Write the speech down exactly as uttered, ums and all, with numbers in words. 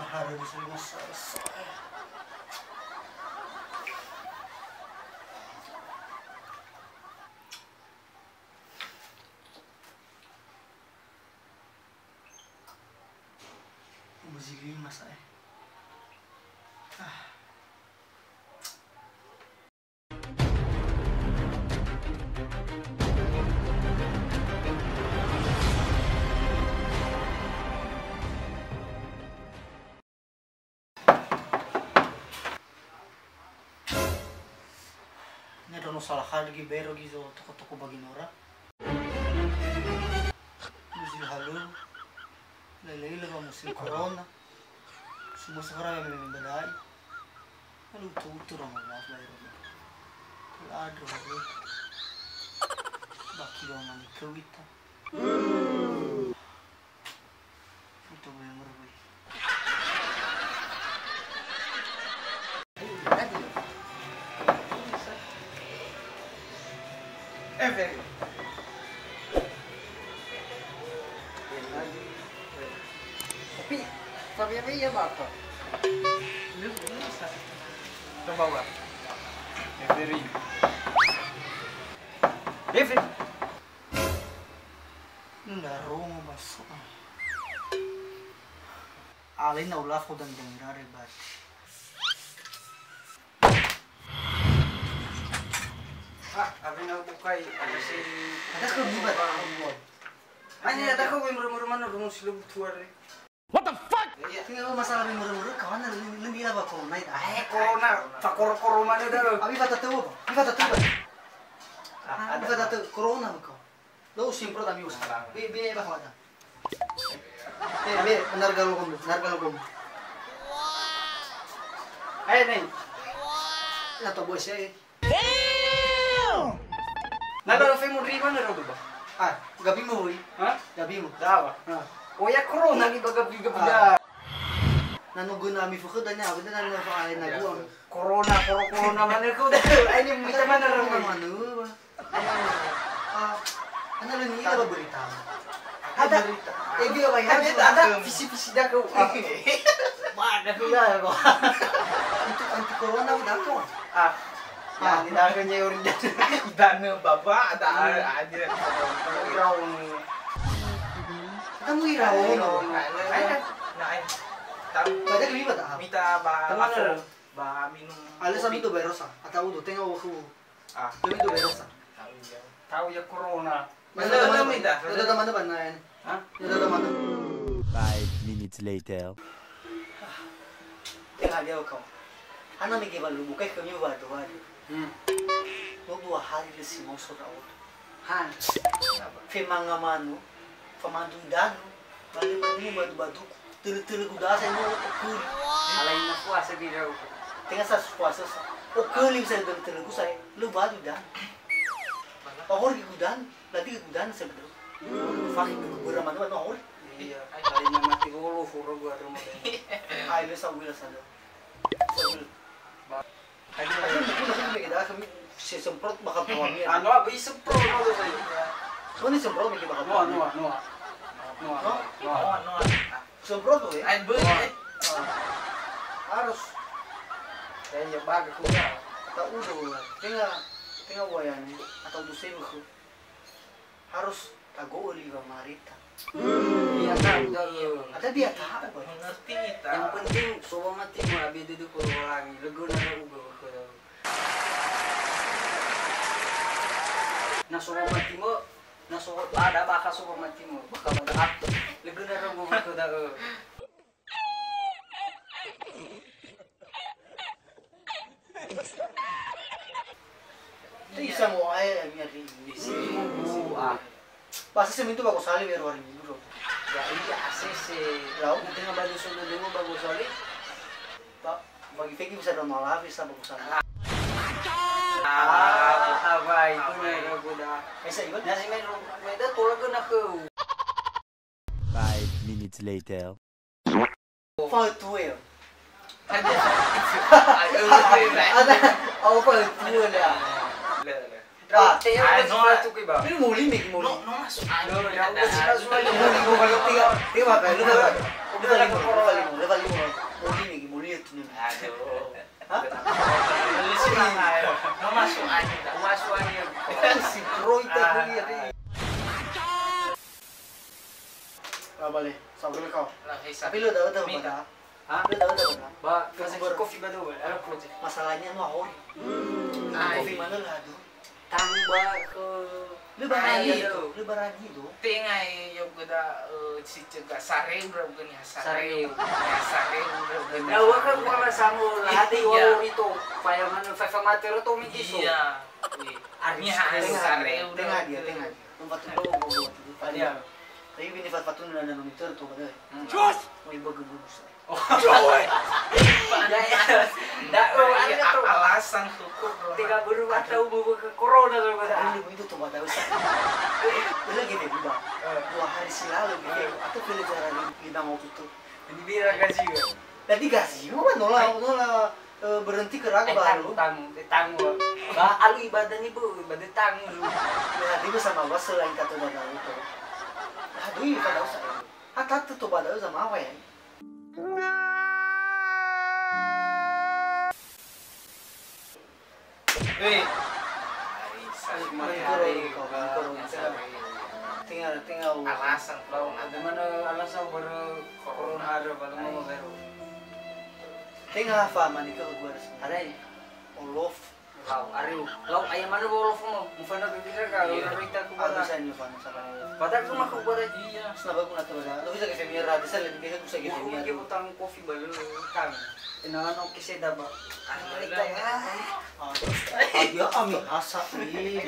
Hari ini sering masalah. Umazili masa eh. Ah. Ndraono salah hal gi bero gi zo toko-toko bagi nora. Musim halu, lele-lele wa musim corona. Semua sekarang yang memang badai. Lalu utu-utu orang malas bayar. Kalau ada orang baki dua manik ke kita. Itu yang berubah. Every. Tapi, tapi apa iya, Bapak? Coba, Bang. Every. Every. Nda rongo baso. Alena ulafo dan dengrare bati. Ah, abi na bukai, ada si. Ada ke buka? Hanya ada ke muru-muru mana rumah si lebu tuar ni. What the fuck? Iya. Tinggal masalah muru-muru kawan lebih lebih lah bakal naik. Eh, corona, fakoro-koro mana dah? Abi kata tahu apa? Abi kata tahu apa? Ah, abi kata tahu corona kau. Lo simpro da mius. Be, be, ba hawata. Be, be, narga logom, narga logom. Eh, nih. Na to bos eh. Damn! Na da fe mo ri mana ro ba? Ah, gabi mo wi. Ha? Gabi mo. Dawa. Ha. Oh ya, corona ni ba gabi gabi da. Na no guna mi fuku danya, apa danya na fa ai na gua. Corona, corona, corona mana kau dah? Ai ni macam mana ro? Mana? Ah, ana lö ni'ila ba berita. Ada berita. Eh, dia, Bang, ada, ada visi-visi dah kau. Ah. Mana kau ya, kau? Untuk anti corona udah kau. Ah. Ah. Ya, tidak akan nyeuri dan. Dana baba ada, ada. Iraun. Kamu iraun. Iraun. Nah, eh. Tahu. Tadi kami tak? Mita ba. Teman. Ba minum. Ale sa kopi. Mito berosa. Atau udah tengok aku. Ah. Kami tu beres, ah. Tahu ya. Tahu ya corona. Mana teman, mana teman, mana? Hah? Mana teman? Five minutes later. Tengah dia kau. Ana mege balu bukai kami ba dua dia. Hmm. Lo dua hari le si mau sota oto. Han. Femanga manu, famandu idanu. Mane-mane badu-baduku, tölu-tölu guda sa ino okuli. Alai na puasa bira uku. Tenga sa puasa sa. Okuli sa tölu-tölu ku sa, lu badu dan. Ohor gi gudan, lati gi gudan sa betul. Fakih ke gubernur mana mana ohor. Iya, alai na mati holo furo gua rumah. Ai, lu sa wila sa. Sa wila. Aduh, aku mungkin aku mikir dah kami si semprot bakal keluar. Anu apa semprot kalau saya? Kau ni semprot mikir bakal keluar. Noa, noa, noa. Noa, noa. Semprot tuh ya? Ain beli. Harus. Ya, ya, bagus tuh ya. Atau udah, tengah, tengah wayang, atau udah sibuk. Harus tago'ö liwa mareta. Iya, tahu, tahu. Ada dia tahu, Pak. Mengerti kita. Yang penting sobo mati mah abi duduk ke orang lagi. Lego na uga ke. Na sobo mati mah, na sobo ada bakal sobo mati mah. Bakal pada aku. Lego na uga ke dah. Itu bisa mau ae ya, biar di Indonesia. Ah. Pasti seminggu bagus sekali biar hari Minggu dong. Ya iya, A C C. Lau? Nanti nggak bagus sudah dulu bagus sekali. Pak, bagi Fegi bisa dong malah bisa bagus sekali. Ah, apa itu nih, udah. Bisa juga. Nasi main, main dah tolak ke nak ke. Five minutes later. Fatua. Ada. Ada. Oh, fatua dah. Ah, teh, ah, no, fatua ke, Bang? Ini muli, mik, muli. No, no, masuk. No, no, no, no, no, no, muli, muli, tiga, tiga, tiga. Leva limo, leva limo, leva limo. Moli lagi, moli ya tuh. Aduh. Hah? Lu silang aja. Mau masuk aja. Mau masuk aja. Si Roy tadi ya. Ah. Lah balik, sabar kau. Lah, Faisal. Tapi lu tahu tahu Mita. Mana? Hah? Lu tahu tahu mana? Ba, kasih kopi baru, ada project. Masalahnya nu ahori. Hmm. Kopi mana lah tuh? Tambah ke. Lu barani itu, lu barani itu. Tenga e, yo geda, eh, si cegah sare, udah bukan ya sare. Sare. Ya sare, udah bukan. Ya, wa kan gua sama sama hati wa itu. Payah mana, fa fa mati lo to miti so. Iya. Ari tenga sare, dia, udah. Tenga dia, tenga dia. Tempat tu lo, gua, gua, gua. Iya. Tapi bini fa fa tu nana nomor itu tuh, padahal. Hmm. Cus! Mau ibu gembus. Oh. Cowok. Ndak, oh, ada tuh. Alasan hukum. Tiga puluh empat tahun mau ke corona tuh, Mas. Ada lu itu tuh, Mas, tahu, Mas. Itu lagi deh, Bang. Eh. Dua hari silalu gitu. Eh. Atau pilih cara di, di nama waktu itu. Jadi biar gaji, ya. Jadi gaji, lu kan nolak, nolak, eh, berhenti ke raga baru. Tamu, tamu, tamu. Ba, alu ibadah nih, Bu, ibadah tamu lu. Ya, dia sama bas selain kata udah tahu tuh. Aduh, iya, pada usah. Hatta tuh pada sama apa ya? Weh. Tinggal, tinggal. Alasan, bagaimana alasan baru corona ada, kalau mau baru. Tinggal apa, manikah gua ada. Ada ini. Olof. Lau, ariu. Lau, ayam mana bawa olof mo? Mufana bibira ka, iya. Lau, ita ku. Ah, bata. Bisa ini, Fana, sama. Bata ku mah ku bata. Iya. Senapa ku nata bata. Lu bisa ke Femira, bisa lebih bisa ku saya ke Femira. Aku utang kopi baru, utang. Kenalan oke saya dapat. Ah, mereka, ah. Ah, terus, ah, dia ami hasa, iya.